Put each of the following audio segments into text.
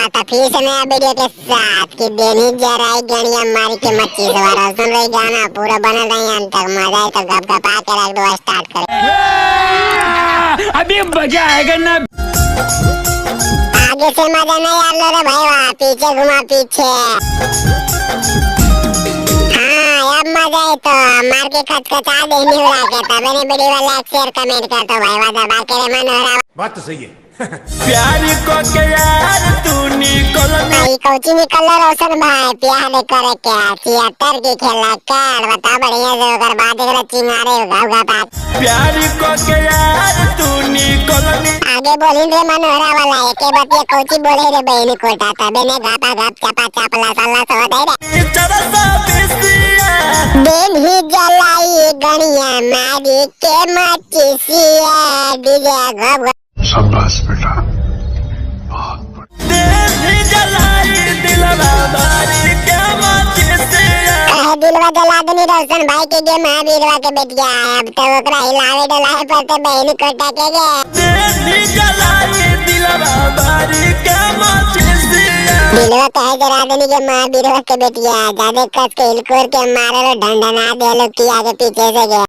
तो फिर से नया वीडियो के साथ कि देनी जराई गणिया मारी के मच्छी सवार सुन रही गाना पूरा बनल रही अंत तक मजा आए तो गप गपा के रख दो स्टार्ट कर। अभी मजा आएगा ना। आगे से मजा नहीं आ रे भाई, पीछे घुमा पीछे। हाँ अब मजा आए तो मार के खचखचा देनी उड़ा के तबे नहीं वीडियो लाइक शेयर कमेंट कर तो भाई दबा के रे मन हो रहा। बात तो सही है। प्यार को के यार तू निकल भाई कोची निकल रोशन भाई प्यार करे के 76 की खेला कर बता बढ़िया से ओकर बाद एकरा चिंगारे घाव घा बात। प्यार को के यार तू निकल आगे बोली रे मनोहरा वाला एके बतिया कोची बोले रे बहनी कोटा तबे ने घापा घाप चपा चप लसा लस हो दे रे। चरसा बिसिया दिन ही जलाई गणिया मारी के मचिसिया डीजे घप। शाबाश बेटा, बहुत बढ़िया। देह जलाई दिलवा मारी के मचिसिया। कहे दिलवा जला देनी रोशन भाई के गे महावीरवा के बेटिया अब तो ओकरा हिलावे डोलावे पड़ते बहनी कोटा के गे। देह जलाई दिलवा मारी के मचिसिया। दिलवा कहे जरा देनी के महावीरवा के बेटिया ज्यादा कस के हिलकोर के मारे लो ढंढना दे लो की आगे पीछे से गे।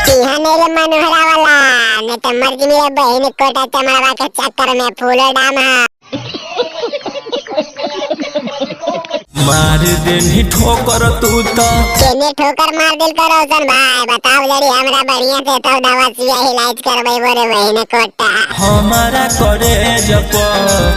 तिहा नहीं रे मनोहरा वाला नहीं तो मर्जी मेरे बहन कोटा चमड़वा के चक्कर में फूलो डाम है। मार देनी ठोकर तू तो केने ठोकर मार दिल कर रोशन भाई बताओ जरी हमरा बढ़िया से तब दवा सिया इलाज करबै बोरे बहन कोटा। हमारा करे जप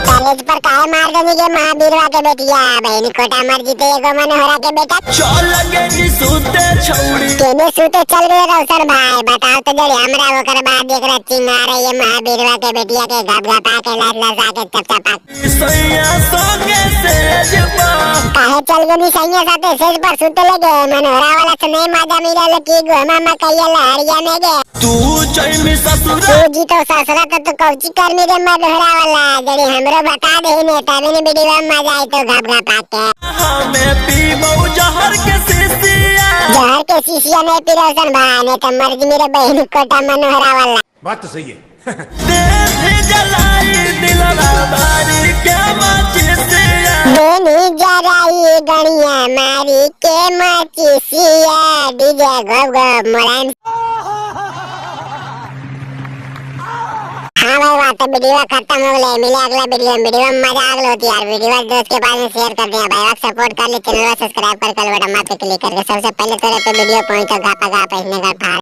कॉलेज पर काहे मार देनी के महावीरवा के बेटिया बहन कोटा मर जीते एगो मनोहरा के बेटा। चल गे सुते छौड़ी। केने सूते चल गए रोशन भाई बताओ तो जरी हमरा ओकर बाद एकरा चिंगारे ये महावीरवा के बेटिया के घप घपा के लाज लजा के चप चपा। सैया संगे से जपा काहे चल गए सैया साथे सेज पर सुते लगे मनोहरा वाला से नहीं मजा मिलल की गोमा मकैया लहरिया में गे। तू चैमी ससुर तू जी तो ससुरा तो तू कौची कर मेरे मनोहरा वाला जरी हमरो बता दे ने तबे ने वीडियो में मजा आई तो घप घपा के। हमें पीबौ जहर के शीशिया। जहर के शीशिया नहीं पी रोशन भाई नहीं तो मर्जी मेरे बहन कोटा मनोहरा वाला। बात तो सही है। देह जलाई दिलवा मारी के मचिसिया। देनी जराई गणिया मारी के मचिसिया डीजे गप गप मोलायम। हाँ भाई बात तो वीडियो खत्म हो गई, मिले अगला वीडियो में। वीडियो में मजा आ गया होती यार, वीडियो दोस्त के पास में शेयर कर दिया भाई, सपोर्ट कर ले, चैनल सब्सक्राइब कर बटन पे क्लिक करके सबसे पहले तेरे पे वीडियो पहुंच तो घापा घाप इसने घर फाड़।